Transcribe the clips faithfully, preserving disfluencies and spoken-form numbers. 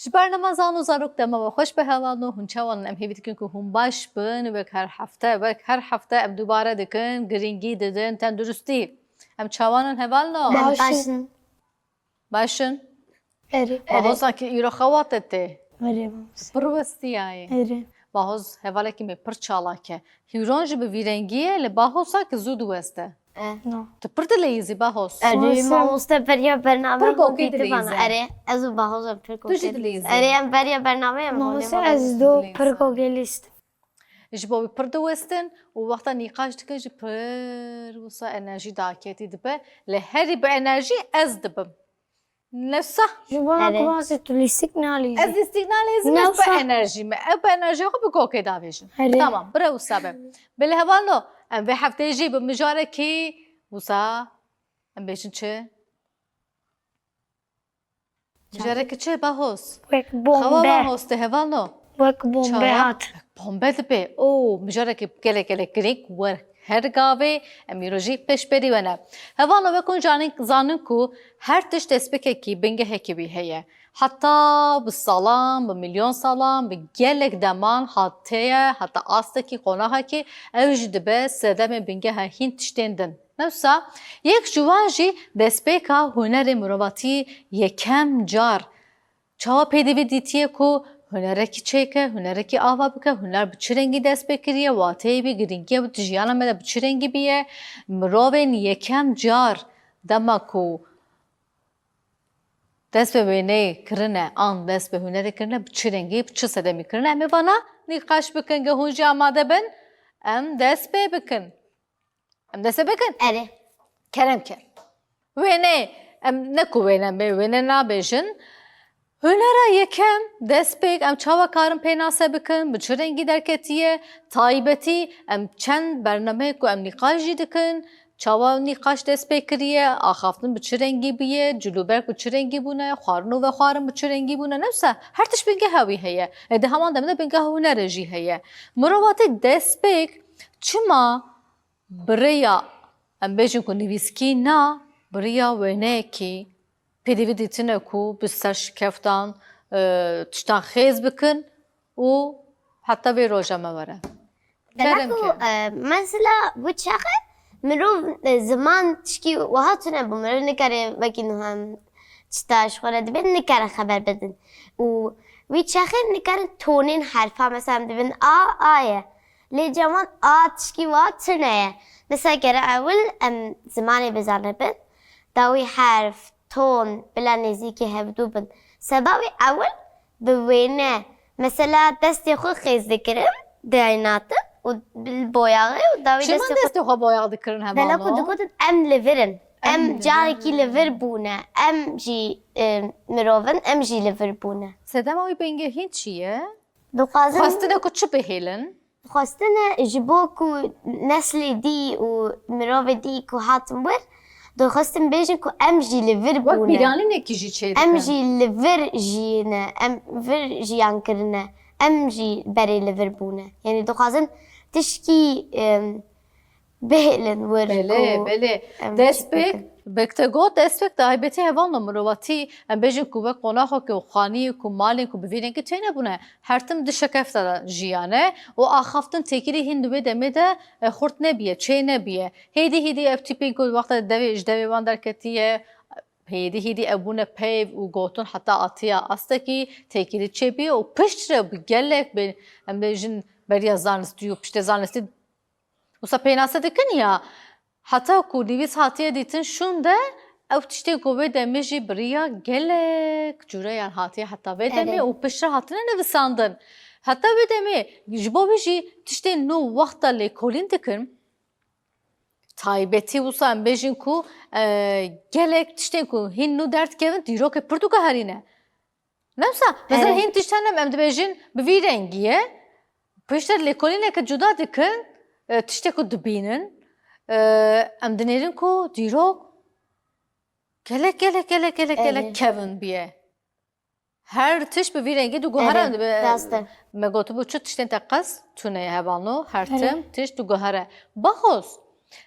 Ji bernama Zan û Zarok dema we xweş be hevalno, hûn çawan in? Em hêvî dikin ku hûn baş bin, wek her hefte, wek her hefte em dubare dikin, girîngî didin tenduristî. Em çawan in hevalno? Em Baş in. Baş in. Baş in. Erê. Bahoz, sanki îro xewa te tê. Erê, mamoste. Pir westiyayê. Erê. Bahoz hevalekî me pir çalak e. Hîron jî bi vî rengî ye, lê Bahoz sanki zû diweste. E. No. Tu pir dileyîzî Bahoz. Erê, Mamoste. Mamoste beriya bername Pir hûn kokê dîtibana. dileyîze. Erê, ez û Bahoz em pir Tu jî kokê dileyîze. Erê, em beriya bername em Mamoste, hûn ez Dileyîze. do pir kokê lîstim. Ji bo wî pir diwestin û wexta nîqaş dikin jî pir wisa enerjî daketî dibe. Lê herî bi enerjî ez dibim. Nefsa. Ji bona Erê. ku ez tu lîstik nalîzî. Ez lîstik nalîzim, ez bi Nefsa. enerjî me. Ew bi enerjiya xwe bi kokê davêjin. Erê. Tamam, bira wisa be. Belê hevalno, em vê hefteyê jî bi mijarekî wisa, em bêjin çi? Mijareke çi, Bahoz? Wek Xewa bombe. Bahoz te hevalno. Wek bombe Çawa? hat. Bombe dibe. Oo, mijareke gelek gelek girîng wer her gavê em îro jî pêşberî we ne. Hevalno, wek hûn janîn, zanin ku her tişt destpêkekî, bingehekî wî heye. Heta bi salan, bi milyon salan, bi gelek deman hatiye, heta astekî, qonaxekî, ew jî dibe sedemê bingeha hîn tiştên din. Ne wisa, yek ji wan jî destpêka hunerê mirovatî yekem car Çawa pêdivî dîtiye ku hunerekî çêke, hunerekî ava bike, huner bi çi rengî dest pê kiriye, wateyê wî, girîngiyê wî di jiyana me de bi çi rengî bûye? Mirovên yekem car dema ku dest bi wêneyê kirine an dest bi hunerê kirine, bi çi rengî, bi çi sedemî kirine? Em ê vana nîqaş bikin, ge hûn jî amade bin, em dest pê bikin. Em dest pê bikin? Erê. Kerem ke. Wêne, em ne ku wêne bê, wêne nabêjin. Hunera yekem, destpêk, em çawa karin pênase bikin, bi çi rengî derketiye, taybetî, em çend bernameyê ku em nîqaş jî dikin, çawa nîqaş dest pê kiriye, axaftin bi çi rengî bûye, cilûberg bi çi rengî bûne, xwarin û vexwarin bi çi rengî bûne, ne wisa her tişt bingeha wî heye. Ê di heman demê de bingeha hunerê jî heye. Mirovatî destpêk çima bi rêya, em bêjin ku nivîskî na, bi rêya wêneyekî pêdivî dîtine ku bi ser şikeftan, e, tiştan xêz bikin û heta vê roja me were. Dela Kerem ku, ke. e, mesela bu çaxê mirov, e, ziman tişkî wiha tune bû, mirov nikare wekî niha em çita ji xwe re dibên, nikare xeber bidin. Û wî çaxê nikarin tonên herfa, mesela em dibin a, a ye. Lê cawan a tişkî wa tune ye. Mesela gere ewil em zimanê bizanibin, dawî herf, ton, bila nêzîkî hevdû bin. Seba wî ewil bi wêne, mesela destê xwe xêz dikirin, daynatin û bi boyaxê û dawî Çima destê xwe destê xwe boyax dikirin Bela ku hevalno? digotin em li vir in. Em Em li carekî vir li vir bûne. Em jî, e, mirov in, em jî li vir bûne. Sedema wî bingehîn çi ye? Dixwazin Xwestine ku çi bihêlin? Xwestine ji bo ku neslê dî û mirovê dî ku hatin wir, dixwestin bêjin ku em jî li vir Wek bûne. bîranînekî jî çêdikin. Em jî li vir jiyîne, em vir jiyan kirine, em jî berê li vir bûne. Yanî dixwazin tişkî, em, bihêlin wir Belê, ku belê. em Destpêk, çêbikin. bek te got, destpêk taybetî hevalno mirovatî, em bêjin ku wek qonaxokê û xaniyê ku malên ku bi vî rengî têne bûne, her tim di şikefta de jiyane û axaftin têkilî hîn di wê demê de, e, xurt nebiye, çê nebiye. Hêdî hêdî ev tîpên ku wexta devê, ji devê wan derketiye, hêdî hêdî ew bûne peyv û gotin heta atiya astekî têkilî çêbiye û piştre bi gelek bi, em bêjin beriya zanistî û piştê zanistî Wisa pênase dikin ya, heta ku nivîs hatiye dîtin şûnde, ew tiştên ku wê demê jî bi riya gelek cureyan hatiye heta vê demê Erê. û piştre hatine nivisandin. Heta wê demê ji bo wî jî tiştên nû wexta lêkolîn dikin. Taybetî wisa em bêjin ku, e, gelek tiştên ku hîn nû derdikevin dîrokê pir diguherîne. Ne wisa? Mesela Erê. hîn tişt hene em dibêjin bi vî rengî ye. Piştre lêkolîneke cuda dikin, e, tiştê ku dibînin, e, em dinêrin ku dîrok gelek, gelek, gelek, gelek, gelek Erê. kevin biye. Her tişt bi vî rengî diguhere Erê, em dibe-, rast e. me gotibû çi tiştên teqez tune ye hevalno, her Erê. tim tişt diguhere. Baxoz,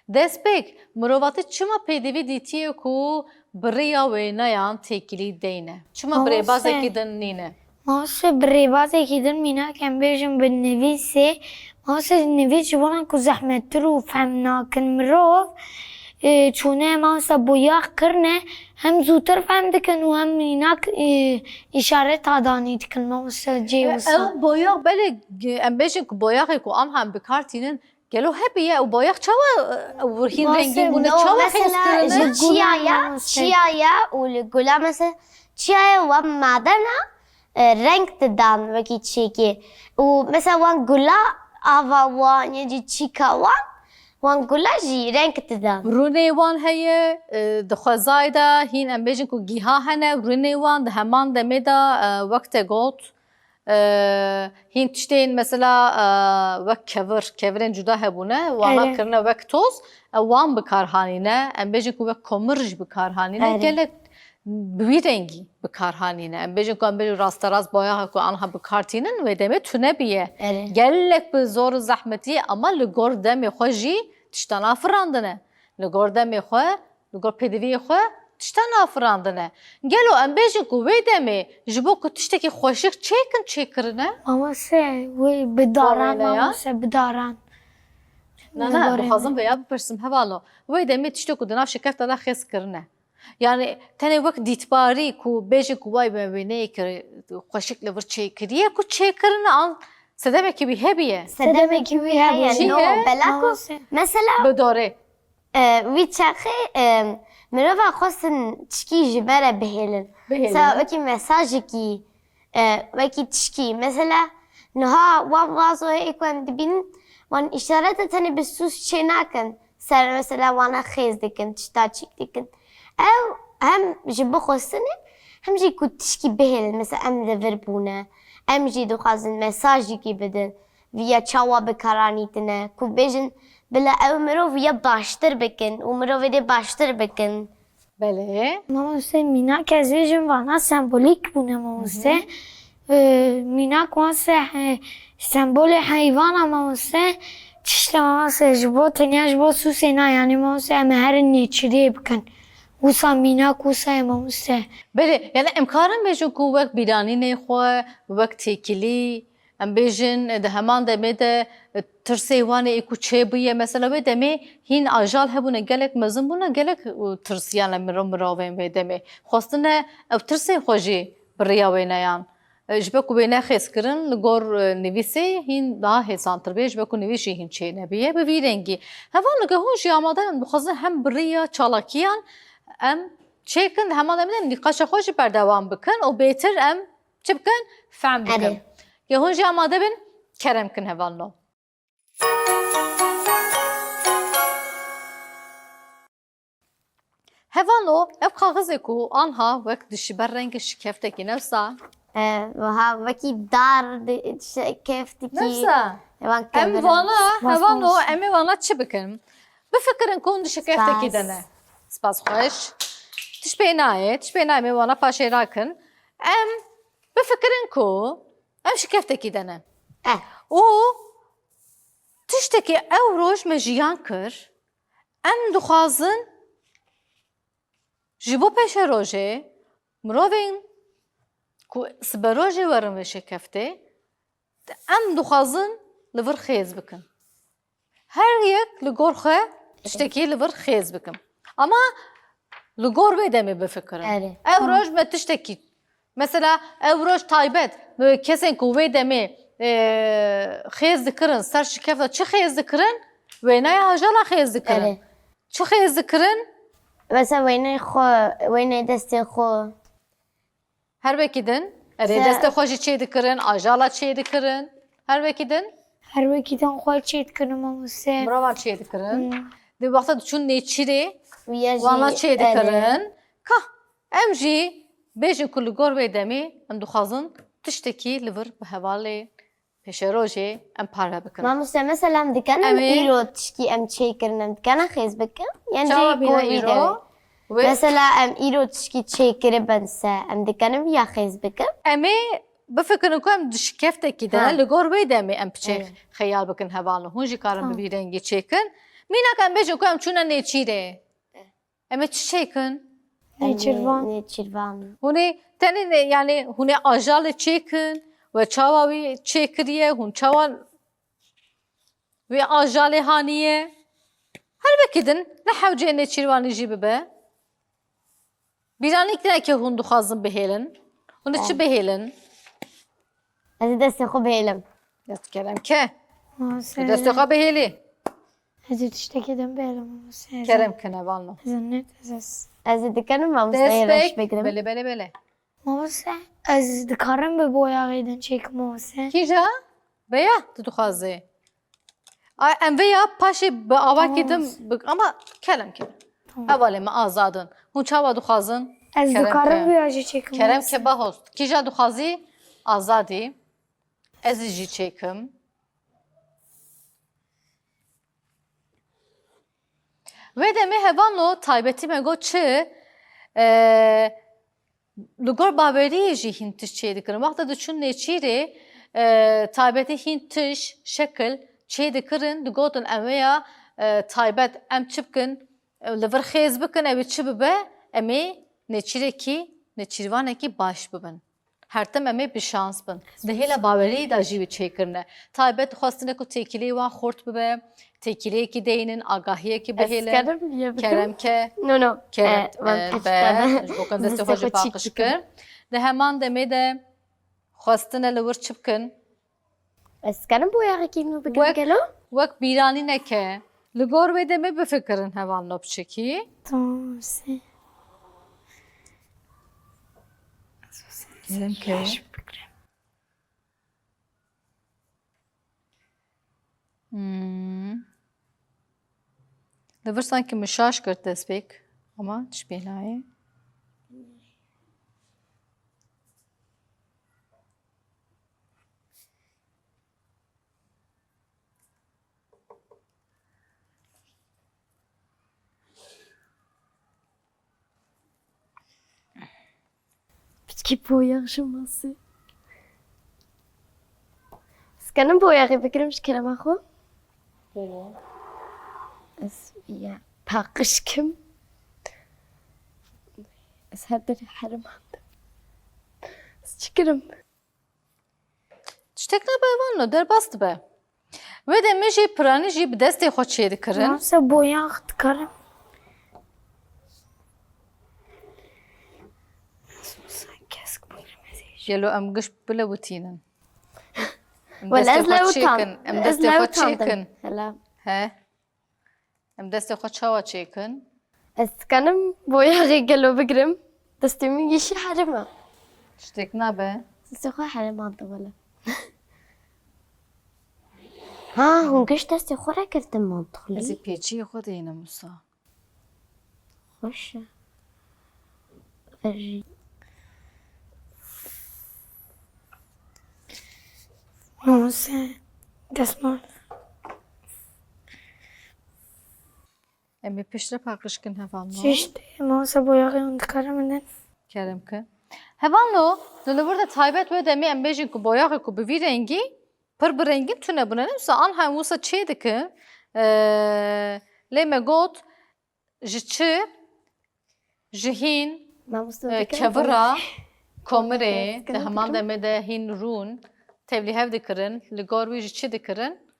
Destpêk, mirovatî çima pêdivî dîtiye ku bi riya wêneyan têkilî deyne? Çima Mamoste. bi rêbazekî din nîne? Mawse bi rêbazekî din mînak em bêjin bi nivîsê. Mawse nivîs ji wan ku zehmettir û fehm nakin mirov, e, çûne mawse boyax kirine, hem zûtir fehm dikin û hem mînak, e, îşaret adanî dikin mawse cê wisa. Ew boyax belê, em bêjin ku boyaxê ku anha em bi kar tînin, gelo hebiye û boyax çawa, e, hîn rengîn bûne, çawa xêz kirine? Mesela ji çiyaya, çiyaya û li gula mesela çiyaya wa madena, e, reng didan wekî çêkê. Û mesela wan gula ava wan ya jî çîka wan, wan gula jî reng didan. Rûnê wan heye, e, di xwezayê de hîn em bêjin ku gîha hene, rûnê wan di heman demê de, e, wek te got, e, hîn tiştên mesela, e, wek kevir, kevirên cuda hebûne, wana kirine wek toz, e, wan bi kar hanîne, em bêjin ku wek komir jî bi kar hanîne, gelek bi wî rengî bi kar hanîne. Em bêjin ku em bêjin rasterast boyaxa ku anha bi kar tînin, wê demê tune biye. Erê. Gelek bi zor û zehmetî, ama li gor demê xwe jî tiştan afirandine. Li gor demê xwe, li gor pêdiviyê xwe tiştan afirandine. Gelo em bêjin ku wê demê ji bo ku tiştekî xweşik çêkin çêkirine? Mamose, wê bi daran, wêne ya? Mamose, bi daran. Na, na, dixwazim vêya bipirsim, hevalo. Wê demê tiştek ku di nav şikefta de xêz kirine. Yani tenê wek dîtbarî ku bêjin ku way me wêneyê kir, xweşik li vir çêkiriye ku çêkirine an sedemekî wî hebiye. Sedemekî wî heye, çi no, ye? Bela ku, mesela, bi dorê. E, wî çaxê, e, mirova xwestin çikî ji me re bihêlin. Bihêlin. Mesela wekî mesajekî, e, wekî tişkî. Mesela niha wan vazoyê ku em dibînin, wan îşarete tenê bi sûs çê nakin. Ser mesela wana xêz dikin, tişta çîk dikin. Ew hem ji bo xwestinê, hem jî ku tişkî bihêlin. Mesela em li vir bûne. Em jî dixwazin mesajekî bidin. Viya çawa bikaranîtine. Ku bêjin bila ew mirov ya baştir bikin û mirovê dê baştir bikin. Belê. Mamoste, mînak ez bêjim vana sembolîk bûne, mamoste. Hı hı. Ee, mînak wase, e, sembolê heyvana, mamoste. Tişta, mamoste, ji bo tenya ji bo sûsê na, yani mamoste, em herin nêçîriyê bikin. Wisa mînak wisa ye, mamoste. Belê, yani em karin bêjin ku wek bîranînê xwe, wek têkilî, em bêjin, di heman demê de, e, tirsê wan ê ku çêbûye, mesela wê demê hîn ajal hebûne, gelek mezin bûne, gelek, e, tirsiyane miro-, mirovên wê demê. Xwestine ew tirsên xwe jî bi riya wêneyan. E, ji ber ku wêne xêz kirin, li gor, e, nivîsê hîn daha hêsantir bê, ji ber ku nivîs jî hîn çê nebûye, bi vî rengî. Hevalno, hûn jî amade in, dixwazin hem bi riya çalakiyan em çêkin, di heman demê de nîqaşa xwe jî berdewam bikin û bêtir em çi bikin? Fehm bikin. Erê. Ya hûn jî amade bin, kerem kin hevalno. Hevalno, ev kaxizê ku anha wek dişiber rengê şikeftekî, ne wisa? E, wiha wekî dar di-, şikeftekî. Ne wisa? Em vana, hevalno, em ê vana çi bikin? Bifikirin ku hûn di şikeftekî de ne. Spas xweş. Tişt pê nayê, tişt pê nayê, me vana paşê rakin. Em bifikirin ku em şikeftekî de ne. Eh. Û tiştekî ew roj me jiyan kir, em dixwazin ji bo pêşerojê mirovên ku siberojê werin vê şikeftê, em dixwazin li vir xêz bikin. Her yek li gor xwe tiştekî li vir xêz bikin. Ama li gor wê demê bifikirin. Erê. Ew roj me tiştekî, mesela ew roj taybet, kesên ku wê demê, e, xêz dikirin, ser şikefta çi xêz dikirin? Wêneya ajala xêz dikirin. Erê. Çi xêz dikirin? Mesela wêneyê xwe, wêneyê destê xwe. Her wekî din. Erê, destê xwe jî çê dikirin, ajala çê dikirin. Her wekî din. Her wekî din xwe çê dikirin, mamoste. Mirovan çê dikirin. Hmm. Di wexta diçûn nêçîrê, wana çê dikirin. Ka, em jî bêjin ku li gor wê demê em dixwazin tiştekî li vir bi hevalê pêşerojê em parve bikin. Mamoste, mesela em dikanin îro tişkî em çêkirin, em dikanin xêz bikin? Yan jî gorî de? Mesela em îro tişkî çêkiribin se, em dikanin viya xêz bikin? Em ê bifikirin ku em di şikeftekî de ne, li gor wê demê em piçê xeyal bikin hevalno. Hûn jî karin bi vî rengî çêkin. Mînak em bêjin ku em çûne nêçîrê. Em ê çi çêkin? Nêçîrvan. Nêçîrvan. Hûn ê tenê ne, yani hûn ê ajalê çêkin we çawa wî çêkiriye, hûn çawa wî ajalê haniye? Her wekî din ne hewcê nêçîrvanî jî bibe. Bîranî kirine ke hûn dixwazin bihêlin. Hûn ê çi bihêlin? Ez ê destê xwe bihêlim. Dest kerem ke. Mase. Destê xwe bihêlî. Ez ê tiştekê din bihêlim, mase. Kerem ke, ne vanno. Ez ê net, ez ez. Ez ê dikarim, mamoste, yê reş bigirim. Belê, belê, belê. Mamoste, ez dikarim bi boyaxê din çêkim, mamoste. Kîja? Veya tu dixwazî? Ay, em vê ya paşê bi avakî din bi-, ama kerem ke. Tamam. Hevalê me azad in. Hûn çawa dixwazin? Ez dikarim vê ya jî çêkim. Kerem ke bahost. Kîja dixwazî azadî. Ez ê jî çêkim. Wê demê hevalno taybetî me got çi? Ee, Li gor baweriyê jî hîn tişt çêdikirin. Wexta diçûn nêçîrê, e, taybetî hîn tişt, şekil çêdikirin, digotin em ê ya, e, taybet em çi bikin, e, li vir xêz bikin, ew ê çi bibe, em ê nêçîrekî, nêçîrvanekî baş bibin. Her tim em ê bi şans bin. Di hêla baweriyê de jî wî çêkirine. Taybet dixwestine ku têkiliyê wan xurt bibe, têkiliyekî deynin, agahiyekî bihêlin. Ez karim yê bikim? Kerem ke. No, no. Kerem, e, wan e, tişt be, be. Ji bo ku em destê xwe jî paqij kir. Di heman demê de xwestine li wir çi bikin? Ez karim boyaxekî nû bikim gelo? Wek bîranî neke. Li gor wê demê bifikirin hevalno piçekî. Tamam, sê. Kerem ke. Hmm. Li vir sankî min şaş kir destpêk, ama tişt pê nayê. Piçkî boyax ji masê. Ez karim boyaxê bigirim ji kerema xwe? Belê. Ez ya paqij kim. Ez her derê herimandim. Ez çi kirim? Tiştek nabe, vanno derbas dibe. Wê demê jî piranî jî bi destê xwe çêdikirin. Nasıl boyax dikarim? Nasıl olsa kesk buyurmez. Gelo em giş bilewitînin? Em destê xwe çêkin. Em destê xwe çêkin. He? Em destê xwe çawa çêkin? Ez dikanim boyaxê gelo bigirim? Destê min yeşî herime. Tiştek nabe. Destê xwe herime ante wele. Ha, hûn giş destê xwe re girtin mantıqlı. Ez ê pêçiyê xwe deynim wisa. Xweş e. Ver jî. Mose, destmal. Em ê piştre paqij kin hevalno. Çişt, mose boyaxê hûn dikarin min den? Kerem ke. Hevalno, di li vir de taybet wê demê em bêjin ku boyaxê ku bi vî rengî, pir bi rengîn tune bûne. Ne wisa an hem wisa çê dikin. Ee, lê me got, ji çi? Ji hîn, e, kevira, komirê, di heman demê de hîn rûn, tevlî hev dikirin, li gor wî ji çi dikirin?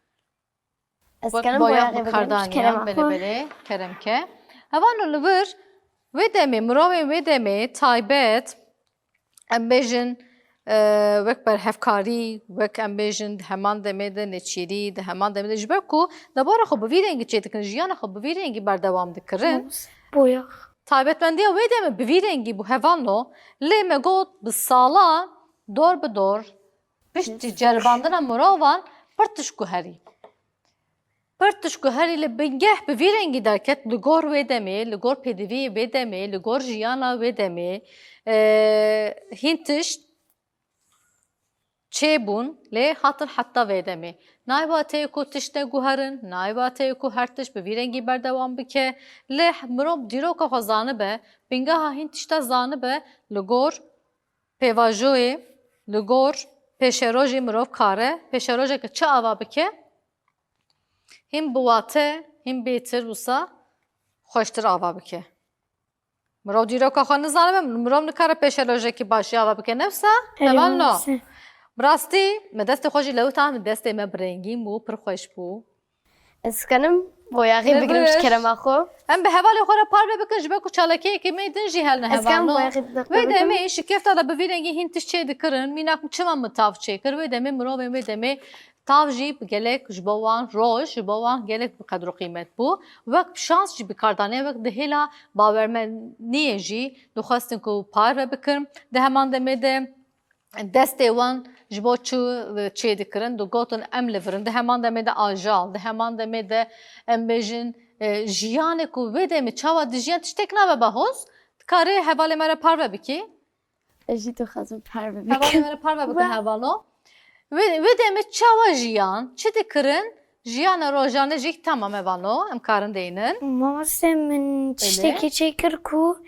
Wek boyax bi kar daniyan, belê, belê, kerem ke. Hevano li vir, wê demê, mirovên wê demê taybet, em bêjin, e, wek berhevkarî, wek em bêjin di heman demê de nêçîrî, di heman demê de, ji ber ku debara xwe bi vî rengî çêdikirin, jiyana xwe bi vî rengî berdewam dikirin. Boyax. Taybetmendiya wê demê bi vî rengî bû, hevalno, lê me got bi sala dor bi dor, piştî ceribandina mirovan pir tişt guherî. Pir tişt guherî li bingeh bi vî rengî derket, li gor wê demê, li gor pêdiviyê wê demê, li gor jiyana wê demê, e, hîn tişt çêbûn, lê hatin heta vê demê. Nayê wateyê ku tişt neguherin, nayê wateyê ku her tişt bi vî rengî berdewam bike. Lê mirov dîroka xwe zanibe, bingeha hîn tişta zanibe, li gor pêvajoyê, li gor pêşerojê mirov kare pêşerojeke çi ava bike? Hîn bi wate, hîn bêtir wisa xweştir ava bike. Mirov dîroka xwe nizanibe, mirov nikare pêşerojekî baş ya ve bike. Ne wisa? Erê, hevalno. Bi rastî, me destê xwe jî lewita, destê me bi rengîn bû, pir xweş bû. Ez kanim boyaxê bigirim ji kerema xwe? Em bi hevalê xwe re parve bikin, ji ber ku çalakiyekê me din jî helne hevalno. Ez kanim boyaxê bigirim? Wê demê şikefta de bi vî rengî hîn tişt çê dikirin. Mînak çima min tav çêkir? Wê demê mirovên wê demê tav jî bi gelek ji bo wan roj, ji bo wan gelek bi qedr û qîmet bû. Wek şans jî bi kar danê, wek di hêla bawermeniyê jî dixwestin ku parve bikin. Di heman demê de destê wan ji bo çi çê dikirin, digotin em li vir in. Di heman demê de ajal, di heman demê de em bêjin, e, jiyanek û wê demê çawa dijiyan tiştek nabe bahoz. Dikarê hevalê me re parve bikî? Ez jî dixwazim parve bikim. Hevalê me re parve bike hevalo. Wê, wê demê çawa jiyan, çi dikirin? Jiyana rojane jî tamam hevalno, em karin deynin. Mamoste, min tiştekî çêkir ku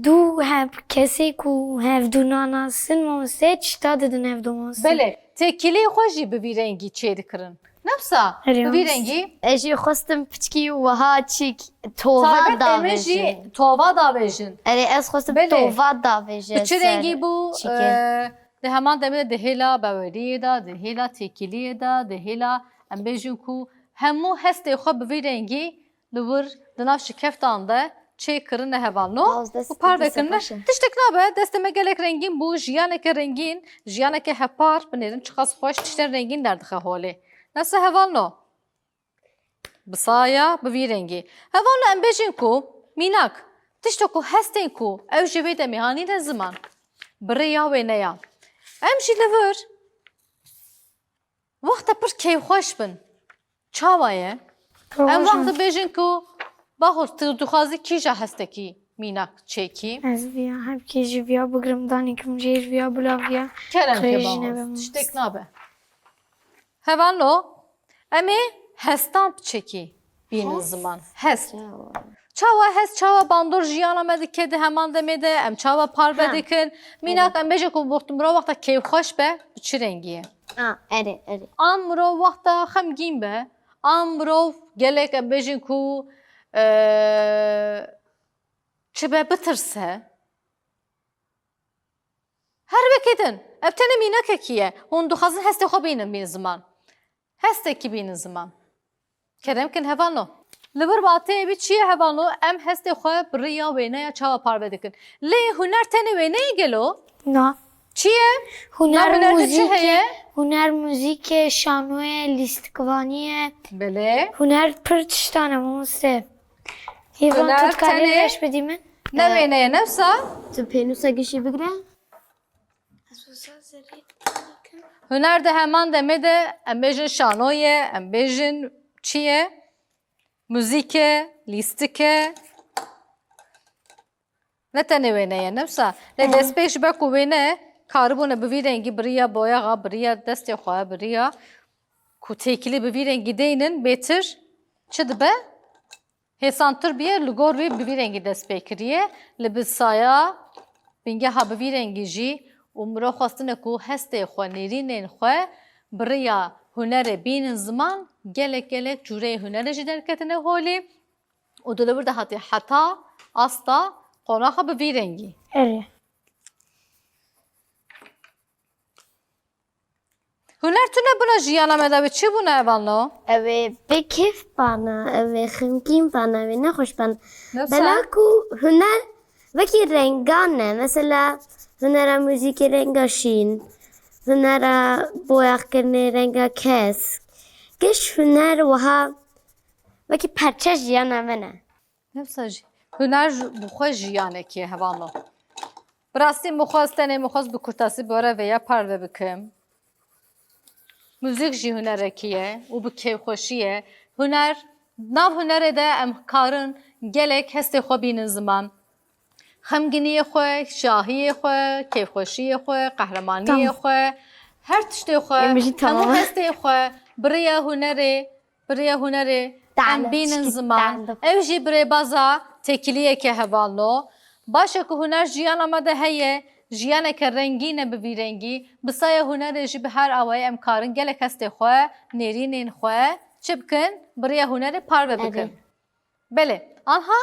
du heb kesê ku hevdu nanasin, mamoste, tişta didin hevdu mamoste. Belê, têkilî xwe jî bi vî rengî çê dikirin. Ne wisa? Erê, bi vî rengî. Ez jî xwestim piçkî wiha çîk tova davêjin. Tova davêjin. Erê, ez xwestim tova davêjin. Bi çi rengî bû? Çîkê. E, di heman demê de di hêla baweriyê de, di hêla têkiliyê de, di hêla em bêjin ku hemû hestê xwe bi vî rengî li wir di nav şikeftan de çê kirine hevalno û parve kirine. Tiştek nabe, destê me gelek rengîn bû, jiyaneke rengîn, jiyaneke hepar, binêrin çiqas xweş tiştên rengîn derdixe holê. Ne wisa hevalno? Bi saya, bi vî rengî. Hevalno em bêjin ku mînak, tişto ku hestên ku ew ji vê demê hanîne ziman, bi rêya wêne ya. Em jî li vir wexta pir keyfxweş bin. Çawa ye? Em wexta bêjin ku bahoz tu dixwazî kîja hestekî mînak çêkî? Ez viya hevkê ji viya bigirim, danîkim jê ji viya bila viya. Kerem ke bahoz, tiştek nabe. Hevalno, em ê hestan piçekî bînin ziman. Hest. Çawa hest, çawa bandor jiyana me dike di heman demê de, em çawa parve dikin. Mînak em bêje ku wexta mirov wexta keyfxweş be, bi çi rengî ye? A, erê, erê. An mirov wexta xemgîn be, an mirov gelek em bêjin ku, e, çi be, bitirse. Her wekî din. Ev tenê mînakekî ye. Hûn dixwazin hestê xwe bînin, bînin ziman. Hestekî bînin ziman. Kerem kin hevalno. Li vir vateyê wî çi ye hevalno? Em hestê xwe bi riya wêneya çawa parve dikin? Lê huner tenê wêneyê gelo? Na. Çi ye? Huner, muzîkê, huner muzîkê, şanoyê, lîstikvaniyê. Belê. Huner pir tiştan e, mamoste. Hêvan, tu dikarî reş bidî min? Ne wêne ye, ne wisa? Tu pênûsa gişî bigire. Huner di heman demê de em bêjin şano ye, em bêjin çi ye? Muzîk e, lîstik e. Ne tenê wêne ye, ne wisa? Lê destpêk ji ber ku wêne karibûne bi vî rengî bi riya boyaxa, bi riya destê xwe, bi riya ku têkilî bi vî rengî deynin, bêtir çi dibe? Hêsantir bûye, li gor wê bi vî rengî dest pê kiriye. Li bi saya bingeha bi vî rengî jî û mirov xwestine ku hestê xwe, nêrînên xwe bi riya hunerê bînin ziman, gelek gelek cûreyê hunerê jî derketine holê û di li wir de hatiye heta asta qonaxa bi vî rengî. Erê. Huner tune bûna jiyana me de, wê çi bûna hevalno? Ew ê bê kêf bana, ew ê xemgîn bana, ew ê nexweş bana. Bela ku huner wekî rengan e. Mesela hunera muzîkê renga şîn, hunera boyaxkirinê renga kesk. Giş huner wiha wekî perçe jiyana me ne. Ne wisa jî. Huner ji, bi xwe jiyanekî ye hevalno. Bi rastî min xwest, tenê min xwest bi kurtasî bi we re vêya parve bikim. Muzîk jî hunerekî ye û bi kêfxweşî ye. Huner, nav hunerê de em karin gelek hestê xwe bînin ziman. Xemgîniyê xwe, şahiyê xwe, kêfxweşiyê xwe, qehremaniyê xwe, her tiştê xwe, hemû hestê xwe, bi riya hunerê, bi riya hunerê em bînin ziman. Ew jî bi rêbaza têkiliyeke hevalno. Baş e ku huner jiyana me de heye, jiyaneke rengîn e bi vî rengî. Bi saya hunerê jî bi her awayî em karin gelek hestê xwe, nêrînên xwe çi bikin? Bi riya hunerê parve bikin. Belê, anha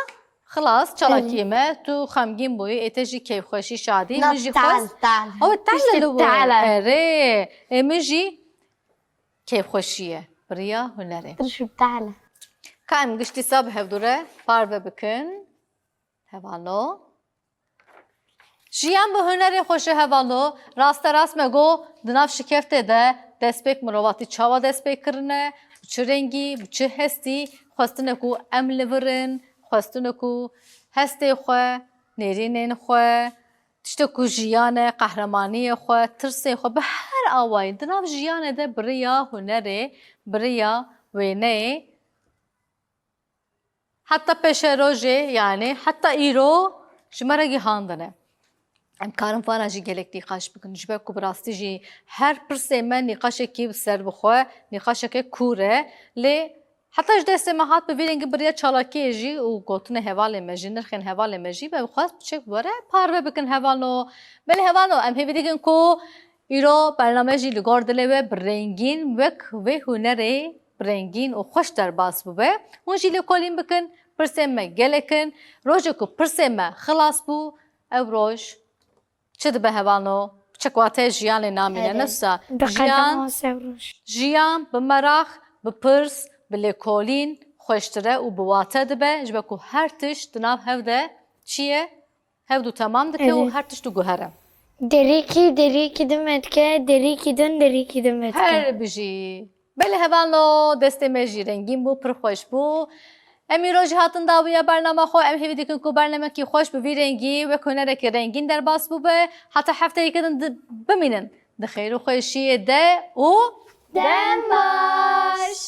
Xilas çalakiyê me, tu xemgîn bûyî, ê te jî keyfxweşî, şadî, min jî Tal, xwest. tal. Ew tal Tiştê li wir. tal e. Erê, ê min jî keyfxweşî ye. Biriya hunerê. Tiştê tal. Ka em giştî sa bi hevdû re parve bikin. Hevalo. Jiyan bi hunerê xweş e hevalo. Raste rast me got, di nav şikeftê de destpêk mirovatî çawa destpêk kirine, bi çi rengî, bi çi hestî, xwestine ku em li vir in, xwestine ku hestê xwe, nêrînên xwe, tiştê ku jiyan e, qehremaniyê xwe, tirsê xwe, bi her awayî di nav jiyanê de bi riya hunerê, bi riya wêneyê, heta pêşerojê, yanî heta îro ji me re gihandine. Em karin vana jî gelek nîqaş bikin. Ji ber ku bi rastî jî her pirsê me nîqaşekî bi ser bi xwe, nîqaşeke kûr e. Lê heta ji destê me hat bi vî rengî bi riya çalakiyê jî û gotinê hevalê me jî, nirxên hevalê me jî me bi xwest piçek were parve bikin hevano. Belê hevano, em hêvî dikin ku îro bername jî li gor dilê we bi rengîn wek vê hunerê bi rengîn û xweş derbas bibe. Hûn jî lêkolîn bikin, pirsên me gelek in. Rojê ku pirsên me xilas bû, ew roj çi dibe hevano? Piçek wateyê jiyanê namîne. Evet. Ne wisa? Bi Jiyan, qedema sewroş. jiyan bi meraq, bi pirs, bi lêkolîn xweştir e û bi wate dibe. Ji ber ku her tişt di nav hev de çi ye? Hevdû temam dike û Evet. her tişt diguhere. Derîkî, derîkî din me dike, derîkî din, derîkî din me dike. Her bijî. Belê hevalo, destê me jî rengîn bû, pir xweş bû. Em îro jî hatin dawiya bernama xwe. Em hêvî dikin ku bernamekî xweş bi vî rengî wek hunerekî rengîn derbas bûbe. Heta hefteyeke din di-, bimînin. Di xêr û xweşiyê de û dem baş.